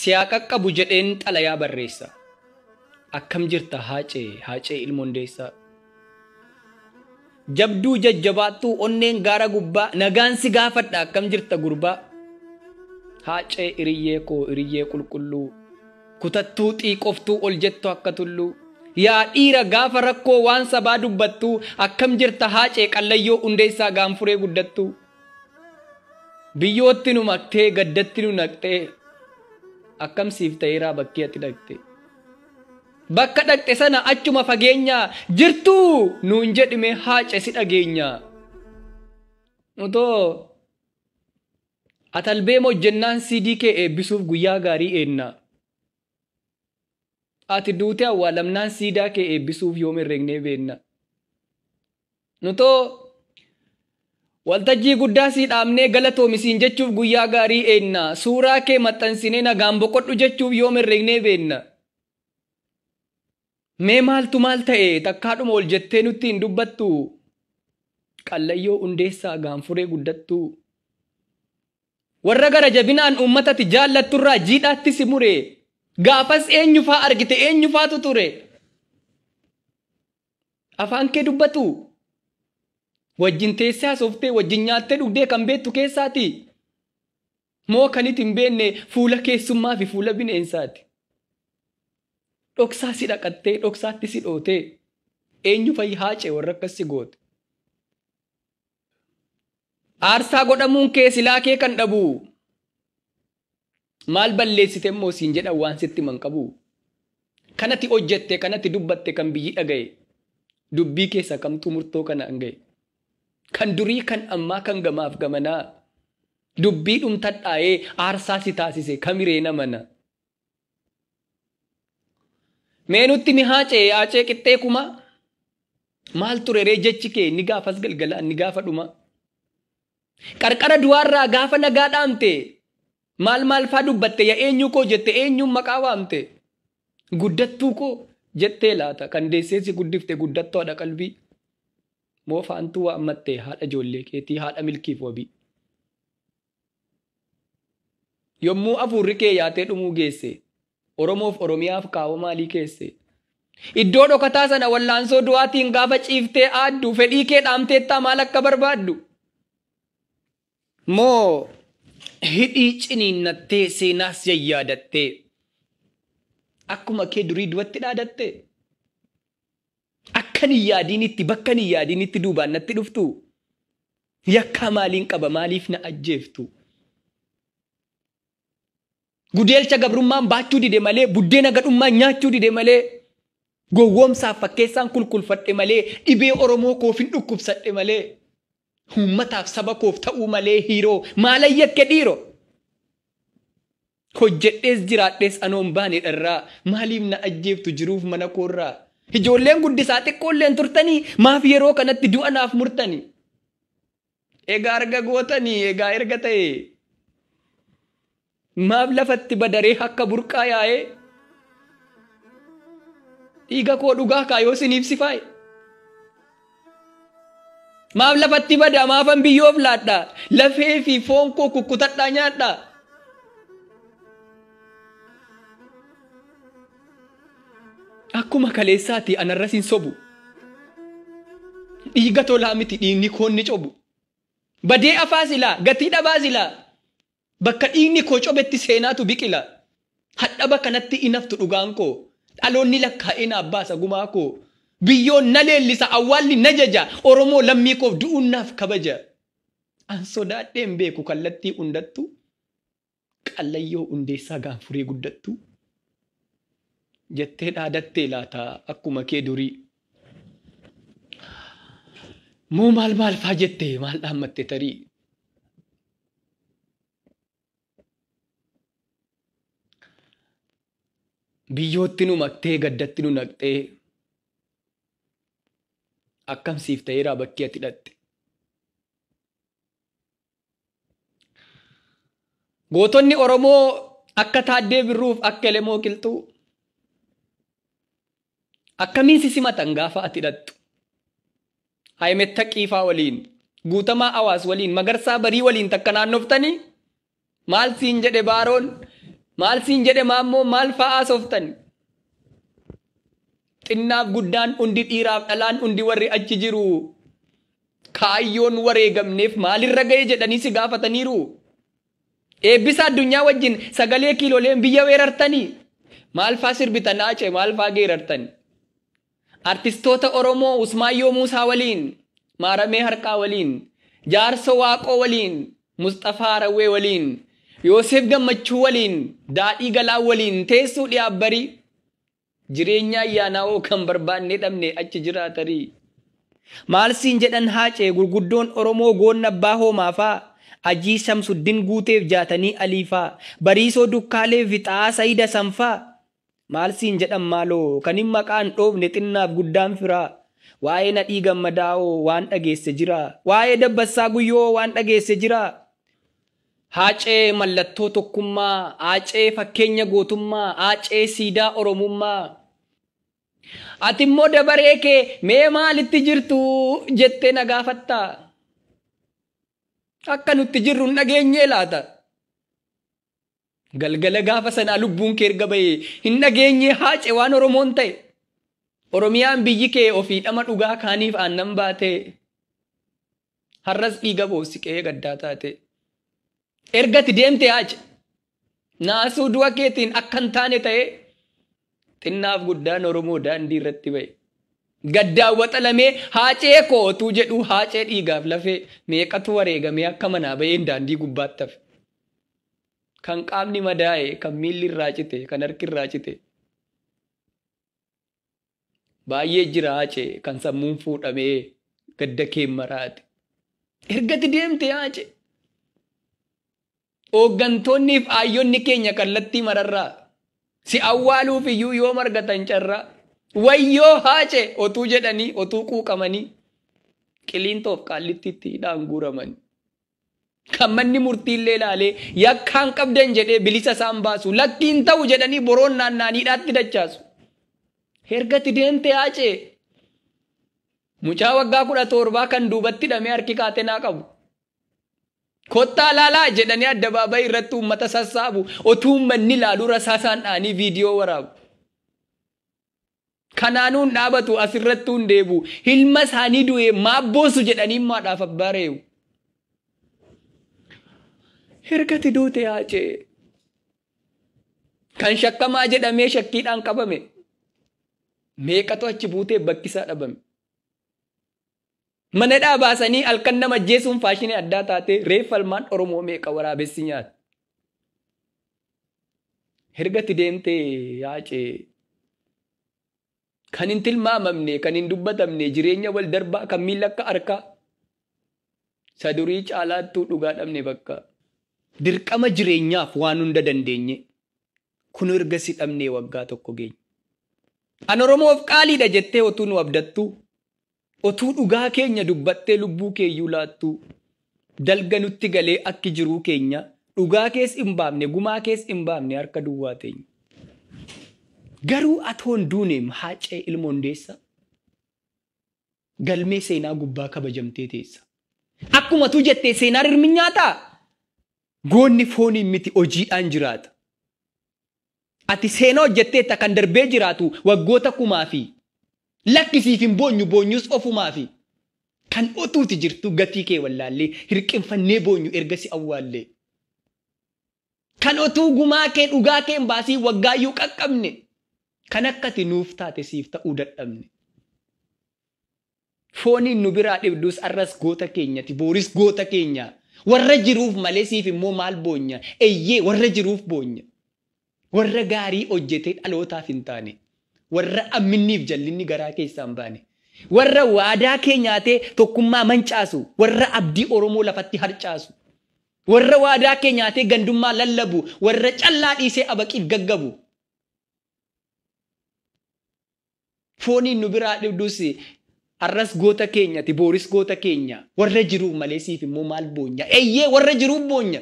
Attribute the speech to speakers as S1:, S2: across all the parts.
S1: Siyaa qaqqabu jedheen xalayaa barreessa. Akkam jirta Haacee, Haacee ilma Hundeessaa. Jabduu jajjabaattuu onneen gaara gubbaa nagaan si gaafadha akkam jirta gurbaa. Haacee hiriyyee koo hiriyyee qulqulluu kutattuu xiiqoftuu ol jettu akka tulluu. Yaa dhiira gaafa rakkoo waan sabaa dubbattuu akkam jirta Haacee Qallayyoo Hundeessaa gaanfuree guddattuu. Biyyootti nu maktee gaddatti nu naqxee akkam siif ta'eeraa bakkee ati dhaqxe. Bakka dhaqxe sana achuma fageenyaa jirtuu nuun jedhime Haacee si dhageenya. Utoo atalbee hojjennaan CD kee eebbisuuf guyyaa gaarii eenna. Ati duutee awwaalamnaan siidaa kee eebbisuuf yoom herreegnee beenna. Nutoo waltajjii guddaa sii dhaabnee galatoomi jechuuf guyyaa gaarii eenna. Suuraa kee maxxansinee nagaan boqodhu jechuuf yoom herreegnee beenna. Mee maaltu maal ta'e takkaadhuma ol jettee nutti hin dubbattu. Qallayyoo Hundeessaa gaanfuree guddattu. Warra gara jabinaan uummatatti jaallatturraa jiidhaatti si mure. Gaafas eenyufaa argite eenyufaatu ture. Afaan kee dubbatu. Wajjin teessee haasoftee wajjin nyaattee dhugdee kan beektu keessaati. Moo kan itti hin beekne fuula keessummaa fi fuula bineensaati. Dhoksaa si dhaqattee dhoksaatti si dhootee eenyu fa'i Haacee warra akkas si goote. Aarsaa godhamuun kee silaa kee kan dhabu. Maal balleessite immoo siin jedhan waan sitti himan qabu. Kanatti hojjette kanatti dubbatte kan biyyi dhaga'e. Dubbii keessa kamtuu murtoo kana an ga'e. Kan durii kan ammaa kan gamaaf gamanaa. Dubbii dhumtadhaa'ee aarsaa si taasise kamiree namana. Mee nutti mi Haacee Haacee qixxee kuma. Maal ture ree jechi kee ni gaafas galgala ni gaafa dhuma. Qarqara du'aarraa gaafa nagaa dhaamte. Maal maal faa dubbatte yaa eenyu koo jette eenyuun maqaa waamte. Guddattuu koo jettee laata kan deessee si guddifte guddattuu haadha qalbii. Moo faantuu waammatte haadha ijoollee keetii haadha milkiif wabii. Yommuu afuurri kee yaatee dhumuu geesse Oromoof Oromiyaaf kaawwa maalii keesse. Iddoo dhokataa sana wallaansoo du'aatiin gaafa ciiftee aaddu fedhii kee dhaamteettaa maal akka barbaaddu. Moo hidhii ciniinnattee seenaas yayyaadattee akkuma kee durii du'atti dhaadattee akkan hin yaadiinitti bakka hin yaadiinitti duubaan natti dhuftu yakkaa maaliin qaba maaliif na ajjeeftu. Gudeelcha gabrummaan baachuu dide malee buddeena gadhummaan nyaachuu dide malee gowwoomsaaf fakkeessaan kulkulfadhe malee dhibee Oromoo koof hin dhukkubsadhe malee uummataaf saba koof ta'uu malee hiiroo maalan yakke dhiiroo. Hojjedhees jiraadhees anoon baane dharraa maaliif na ajjeeftu jiruuf mana koorraa. Ijoolleen guddisaa xiqqoolleen turtanii maaf yeroo kanatti du'a naaf murtanii. Egaa erga gootanii egaa erga ta'e. Maaf lafatti badaree akka burqaa yaa'ee. Dhiiga koo dhugaa kaayoo siniif si faaye. Maaf lafatti bada maafan biyyoof laadha lafee fi foon koo kukkutadhaa nyaadha. Akkuma kaleessaati anarras hin sobu. Dhiiga tolaa miti dhiigni koon ni cobu. Badee afaa silaa gatii dhabaa silaa bakka dhiigni koo cobetti seenaatu biqila. Hadhaba kanatti inaftu dhugaan koo dhaloonni lakkaa'ee naaf baasa gumaa koo. Biyyoon na leellisa awwaalli na jaja Oromoo lammii koof du'uun naaf kabaja. An sodaadhee hin beeku kallattii hundattu Qallayyoo Hundeessaa gaanfuree guddattu jettee dhaadattee laata akkuma kee durii. Moo maal maal faa jette maal dhaammatte tarii. Biyyootti nu maktee gaddatti nu naqxee akkam siif ta'eeraa bakkee ati dhaqxe. Gootonni Oromoo akka Taaddee Birruuf akka Elemoo Qilxuu akkamiin si simatan gaafa ati dhaqxu. Haayimetta Qiifaa waliin, Guutamaa Awaas waliin, Magarsaa Barii waliin takka naannoftanii maal siin jedhe Baaroon, Maal siin jedhe maammoo maal fa'aa sooftan? Xinnaaf guddaan hundi dhiiraaf dhalaan hundi warri achi jiru. Kaayyoon wareegamneef maalirra ga'e jedhanii si gaafataniiru. Eebbisa addunyaa wajjin sagalee kiiloleen biyya weerartanii. Maal faa sirbitan Haacee maal faa geerartan? Artistoota Oromoo Usmaayyoo Muusaa waliin, Maaramee Harqaa waliin, Jaarsoo Waaqoo waliin, Musxafaa Harawwee waliin, Yoosef Gammachuu waliin, Daadhii Galaa waliin teessuu dhiyaabbarii. Jireenya ayyaanaa hoo kan barbaannee dhabne achi jiraatarii. Maal siin jedhan Haacee gurguddoon Oromoo goonna abbaa hoomaafaa, Ajii Shamsuddin Guuteef Jaatanii Aliifaa, Bariisoo Dukkaalee fi Xaa'aa Sayida Sanfaa. Maal siin jedhan maaloo kan hin maqaan dhoofne xinnaaf guddaan firaa. Waa'ee Nadhii Gammadaa hoo waan dhageesse jira. Waa'ee Dabbassaa Guyyoo waan dhageesse jira. Haacee mallattoo tokkummaa, Haacee fakkeenya gootummaa, Haacee siidaa Oromummaa. Ati immoo dabaree kee mee maalitti jirtu jettee na gaafatta. Akka nutti jirru hin dhageenyee laata? Galgala gaafa sanaa lubbuun kee erga bahee hin dhageenyee Haacee waan Oromoon ta'e. Oromiyaan biyyi kee ofii dhama dhugaa kaaniif aannan baatee. Har'as dhiiga boossi qe'ee gaddaa taate. Ergati deemte Haace. Naasuu du'a keetiin akka hin taane ta'ee xinnaaf guddaan Oromoo daandii irratti ba'e. Gaddaan waxalamee Haacee koo otuu jedhuu Haacee dhiigaaf lafee meeqatu wareegamee akka manaa ba'een daandii gubbaatti hafe. Kan qaamni madaa'e, kan miilli irraa cite, kan harki irraa cite. Baay'ee jira Haacee kan sammuun fuudhamee gadda kee maraate. Ergati deemte Haacee. Hooggantoonniif aayyonni keenya kallattii mararraa si awwaaluuf iyyuu yoo margatan carraa wayyoo Haacee otuu jedhanii otuu quuqamanii qiliintoof qaallittiitti hidhaan guuramanii. Kan manni murtiillee ilaalee yakkaan qabdan jedhee bilisa isaan baasu lakkiin ta'u jedhanii boroon naannaaniidhaatti dachaasu. Ergati deemte Haacee. Mucaa waggaa 17 kan duubatti hidhamee harki kaatenaa qabu. Kottaa laalaa jedhanii addabaabayii irratti uummata sassaabu otuu uummanni ilaaluu rasaasaan dha'anii viidiyoo waraabu. Kanaanuu hin dhaabatu asirrattuu hin deebu. Ilma isaanii du'ee maabboosu jedhanii maadhaaf abbaa reebu. Ergati duute Haacee. Kan shakkamaa jedhamee shakkiidhaan qabame. Meeqatu achi buutee bakkisaa dhabame. Manadhaa baasanii halkan nama ajjeesuun faashinii addaa taate reeffa ilmaan Oromoo meeqa waraabessi nyaata. Ergati deemtee Haacee. Kan hin tilmaamamne, kan hin dubbatamne, jireenya wal darbaa kan miila akka harkaa. Isa durii caalaattuu dhugaa dhabne bakka. Dirqama jireenyaaf waan hunda dandeenye. Kun erga si dhabnee waggaa tokko geenye. An Oromoof qaaliidha jettee otuu nu abdattuu. Otuu dhugaa keenya dubbattee lubbuu keeyyuu laattuu. Dalga nutti galee akki jiruu keenya. Dhugaa kees hin baafne, gumaa kees hin baafne harka duwwaa teenya. Garuu atoon duuneem Haacee ilma hundeessa. Galmee seenaa gubbaa kabajamtee teessa. Akkuma tu jettee seenaan hirmi nyaataa? Goonni fooniin miti hojiidhaan jiraata. Ati seenaa hojjetteetta kan darbee jiraatu waggoota kumaa fi lakkisiif hin boonyu boonyus ofumaa fi kan otuuti jirtu gatii kee wallaallee hirqinfannee boonyu erga si awwaallee. Kan otuu gumaa kee dhugaa kee hin baasii waggaayyuu qaqqabne kan akkati nuuf taate siif ta'uu dadhabne. Fooniin nu biraa dhibdus arras goota keenyati booris goota keenya. Warra jiruuf malee siif immoo maal boonya? Eeyyee warra jiruuf boonya. Warra gaarii hojjetee dhalootaaf hin taane. Warra amminniif jallinni garaa keessaa hin baane. Warra waadaa kee nyaatee tokkummaa mancaasu. Warra abdii Oromoo lafatti harcaasu. Warra waadaa kee nyaatee gandummaa lallabu. Warra callaa dhiisee abaqiif gaggabu. Fooniin nu biraa dhibdus arras goota keenyati booris goota keenya. Warra jiruuf malee siif immoo maal boonya? Eeyyee warra jiruuf boonya.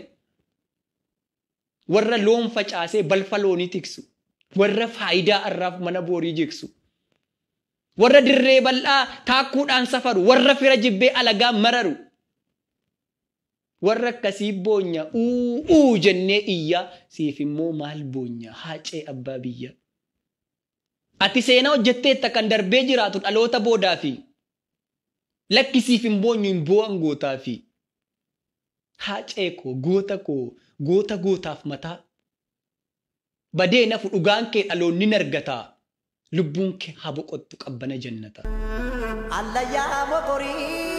S1: Warra loon facaasee balfa loonii tiksu. Warra faayidaa arraaf mana boorii jigsu. Warra dirree bal'aa taakkuudhaan safaru. Warra fira jibbee alagaa mararu. Warra akkasii boonya uu jennee iyyaa, siif immoo maal boonya, Haacee abbaa biyya. Ati seenaa hojjetteetta kan darbee jiraatu dhaloota boodaafi. Lakki, siif hin boonyu, hin boo'an gootaafi. Haacee koo, goota koo, goota gootaaf mataa. Badee nafu dhugaan kee dhaloonni nargataa. Lubbuun kee haa boqottu qabbana jannata.
S2: Allayyaa mokorii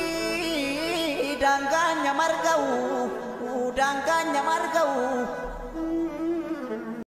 S2: daangaan nyamarga'u, daangaan nyamarga'u.